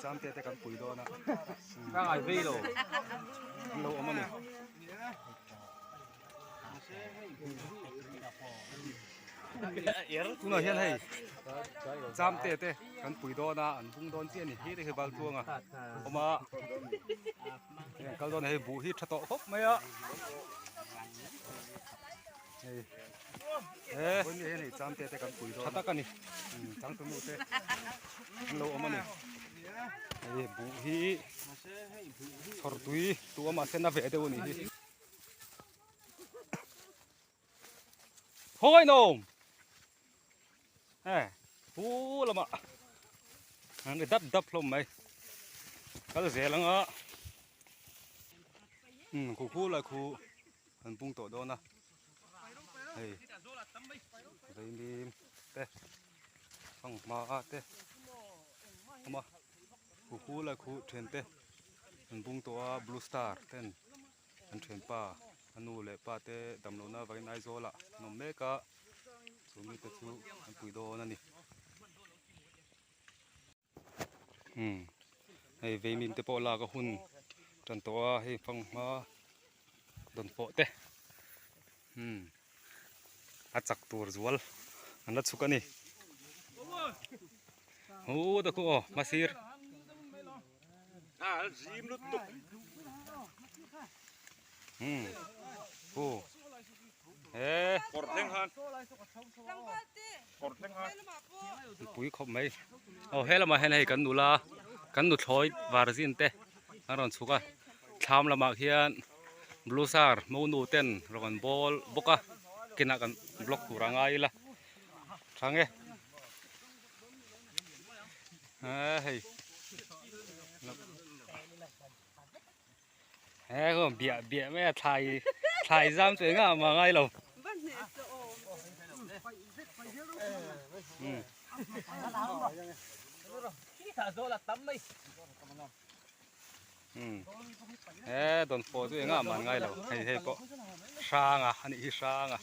Chamte te kan pui dawn a. Ka ngai vei lo. An lo awm a ni. Tunah hian hei Chamte te kan pui dawn a, an bung dawn chiah a ni. Hei te khi Valtluanga awm a. Hei an kal dawn a, hei buh hi tha tawh khawp mai a. Hei he hei Chamte te kan pui dawn a. Tha tak a ni. Changtunu te an lo awm a ni. Hei buh hi chhawr tui tu a mahse na ve deuh a nih hi. Khawi nawm eh pu lamah an ri dap dap hlawm mai kal zel anga umm khu khu lai khu an bung tawh dawn a hei vaimim te fanghma te awm a khu khu lai khu thian te an bung tawh a blue star ten. An thianpa a nu leh pa te damlohna avangin Aizawl ah an awm mek a, chu mite chu an pui dawn a ni. Umm hei veimim te pawh lak a hun tan tawh a hei fanghma dawn pawh te umm a chak tur zual an la chhuk a ni. Hu ta khu aw hmasir. Pui khawp mai aw he lamah hian hei kan nula kan nuthlawi varzin te an rawn chhuk a thlam lamah khian blue sar monu ten rawn an bawl bawk a kinah kan block tur a ngai ila tha nge. Hei he khaw biah biah mai a thlai thlai zam chu engah mah ngai lo he dawn pawh chu engah mah ngai lo hei hei pawh hranga a nih hi hranga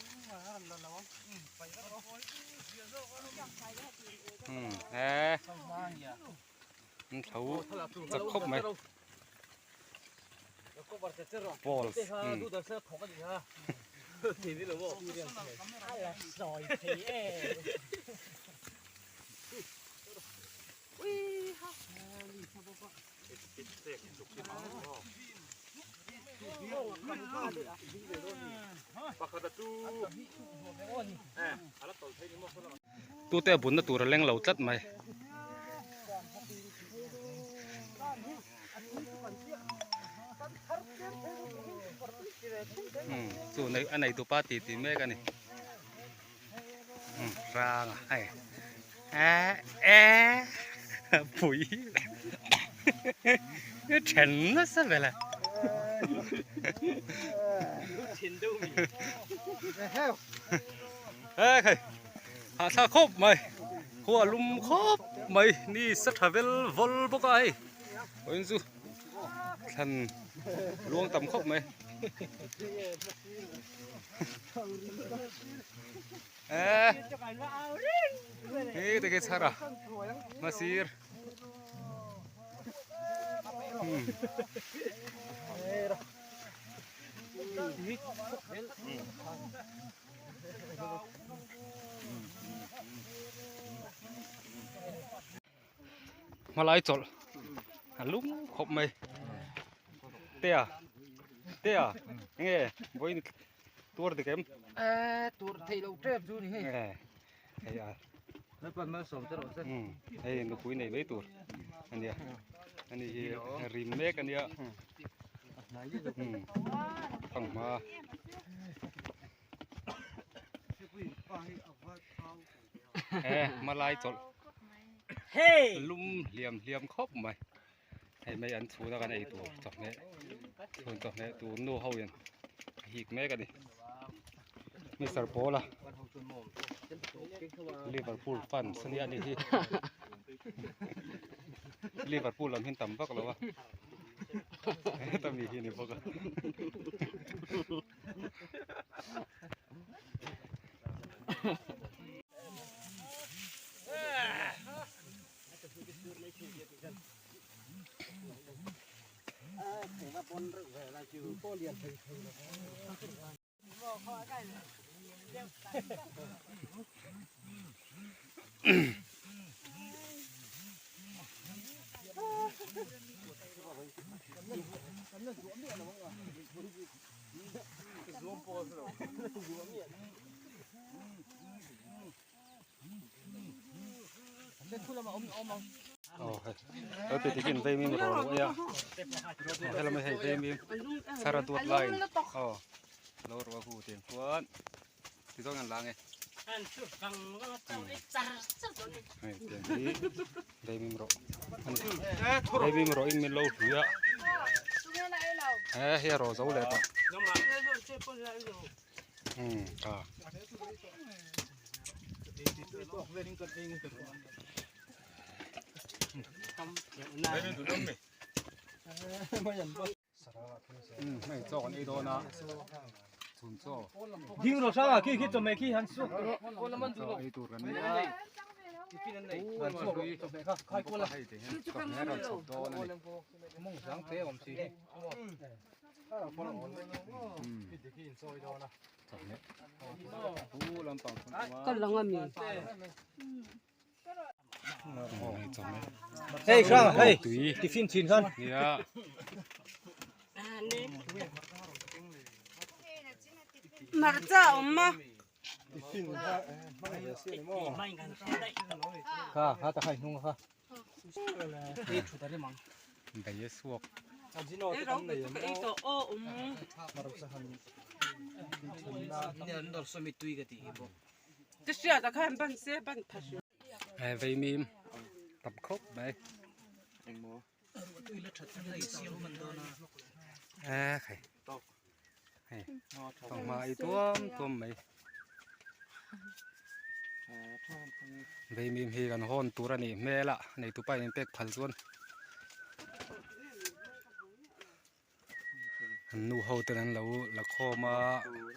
he an thlo chak khawp mai balls Tute a bunna tur a leng lo tlat mai. Chu a neitu pa ti ti mek a ni. Rang a hei eh eh pui then nasa vel a eh hei hahthlak khawp mai khua lum khawp mai ni sa tha vel vawl bawk a hei vawiin chu thlan luang tam khawp mai. Eh. Hei te khi chhar a. Masir. Hmm. Hmalai chawlh a lum khawp mai tea tea enge vawiin tuar dik em tur theih loh tep chu ni hei hei a lalpan malsawm te rawh se hei nupui nei mai tur ania ani hi rim mek ania fanghma e hmalai chawlh lum hliam hliam khawp mai hei mai an chhun a kan ei tur chawhmeh chhun chawhmeh tur nu ho in a hik mek a ni mister Paula Liverpool fans ania ni hi Liverpool lam hi an tam vak lo a heta mi hi a ni bawk a. Lo rawh a hu tiang chuan ti zawng an la ange hei tiang hi vaimim rawh ani vaimim rawh in min lo hlui a he hei a rawh zo leh tawh umm ka Hei chaw kan ei dawn a chhun chaw Ding rawh hrang ah khi khi chawhmeh khi han suak tur chaw ei tur kan nia Han suak rawh chawhmeh kha khai kual a hei te hian chawhmeh a rawn chhawp dawn a ni mawng zang te a awm si hi chawhmeh pu lampang Ka lang a mi. Hei hrang hei tiffin thin khan Hmarcha a awm a. Kha kha ta kha hnung kha. Dai a suak. Ei ro pe chu ka ei tawh aw awm. Ka hriat ah khan ban se ban tha hrim. He veimim tam khawp mai. E khai. Hei fanghma ei tuam tuam mai. Veimim hi kan hawn tur a nih hmel a neitupa in pek phal chuan. An nu ho ten an lo la khawm a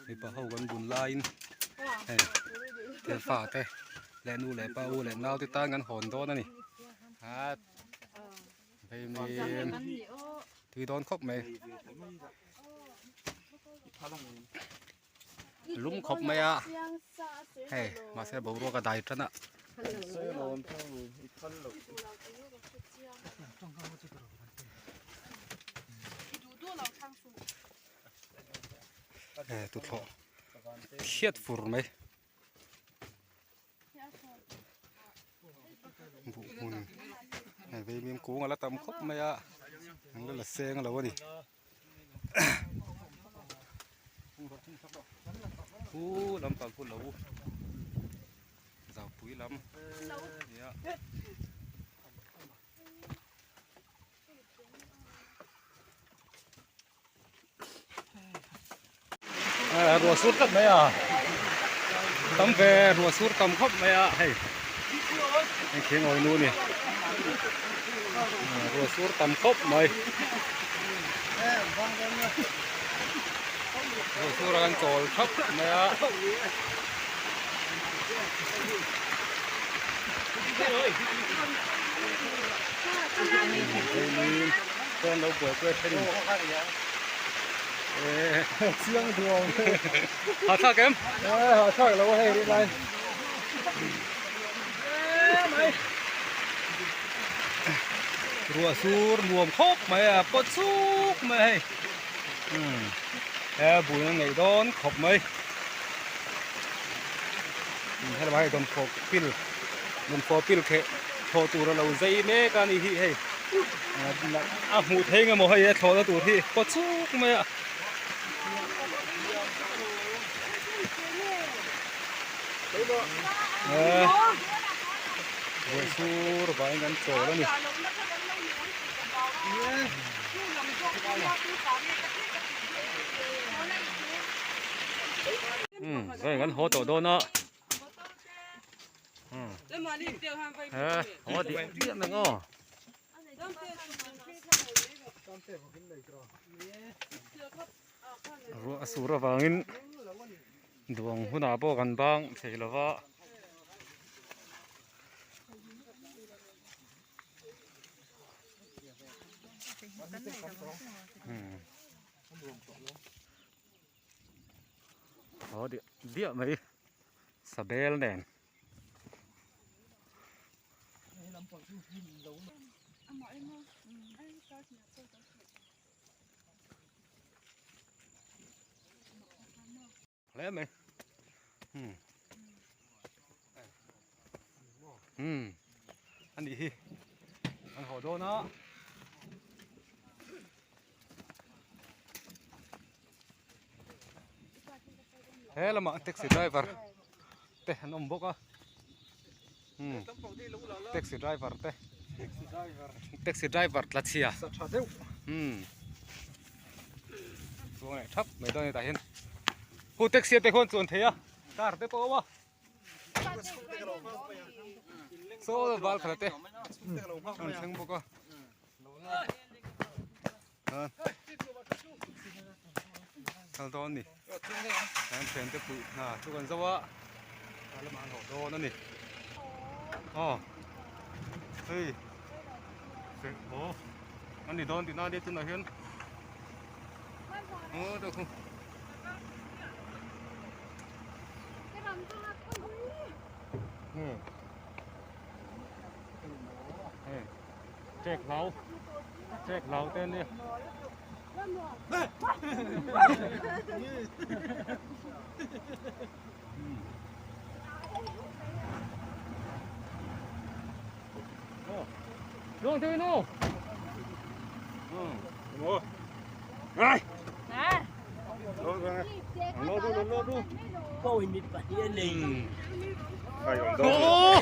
mipa ho kan bun laiin hei thil fa te leh nu leh pa u leh nau te tan kan hawn dawn a ni ah hei mi tui dawn khawp mai lum khawp mai a hei mahse boruak a dai tan a. Eh tuthlawh thiat fur mai buh hmun hei veimim kung a la tam khawp mai a an la la seng lo a ni. Khu lampang khu lo zaupui lam nia. Ruah sur tlat mai a tam ve ruah sur tam khawp mai a hei hei khi ngawi nu a ni ruah sur tam khawp mai ruah sur a kan chawl thap mai a. Chuan lo buai kuai then in Chiang duang Ha thlak em? Ha thlak lo hei ri lai. Ruah sur nuam khawp mai a pawt chuk mai hei. He bul a neih dawn khawp mai. Helai hei dawnfawh pil dawnfawh pil kheh thlawh tur a lo zai mek a ni hi hei a hmuh theih eng emaw hei a thlawhna tur hi kaw chuk mai a. Ruah sur vangin kan chawl a ni. Umm hei kan haw tawh dawn a umm he haw diah diah mai ang aw. Ruah a sur avangin duang hunah pawh kan bang thei lo va. Umm. Haw diah diah mai sabel nen. Hle mai umm umm a nih hi an haw dawn a he lamah taxi driver te an awm bawk a umm taxi driver te taxi driver tla chhia umm chuan leh thap mai dawn a ni tah hian hu taxi te khuan chuan thei a car te pawh a awm a saw val khat te an thleng bawk a kal dawn a ni an thian te puih hna chu kan zo a a lamah an haw dawn a ni aw hei aw a ni dawn tihna ania tunah hian aw deuh khu hmm hei Trek hlau trek hlau te ania. Luang te nu. Ai. Lo du lo du. Câu hình mít bật đi này. Ô.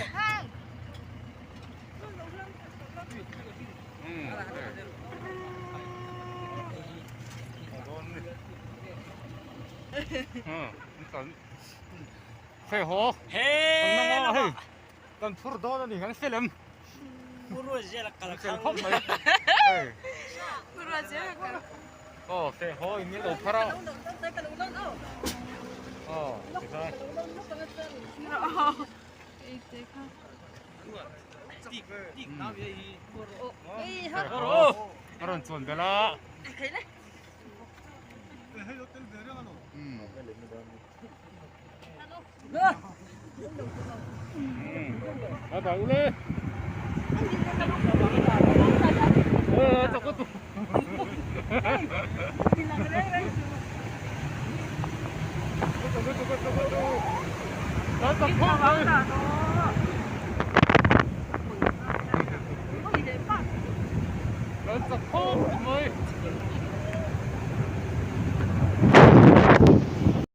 Hei haw hei kan phur dawn a ni kan fel em fel khawp mai hei aw feh haw in lo phar a aw tikhan A rawn chuan belh a. Bye bye ule.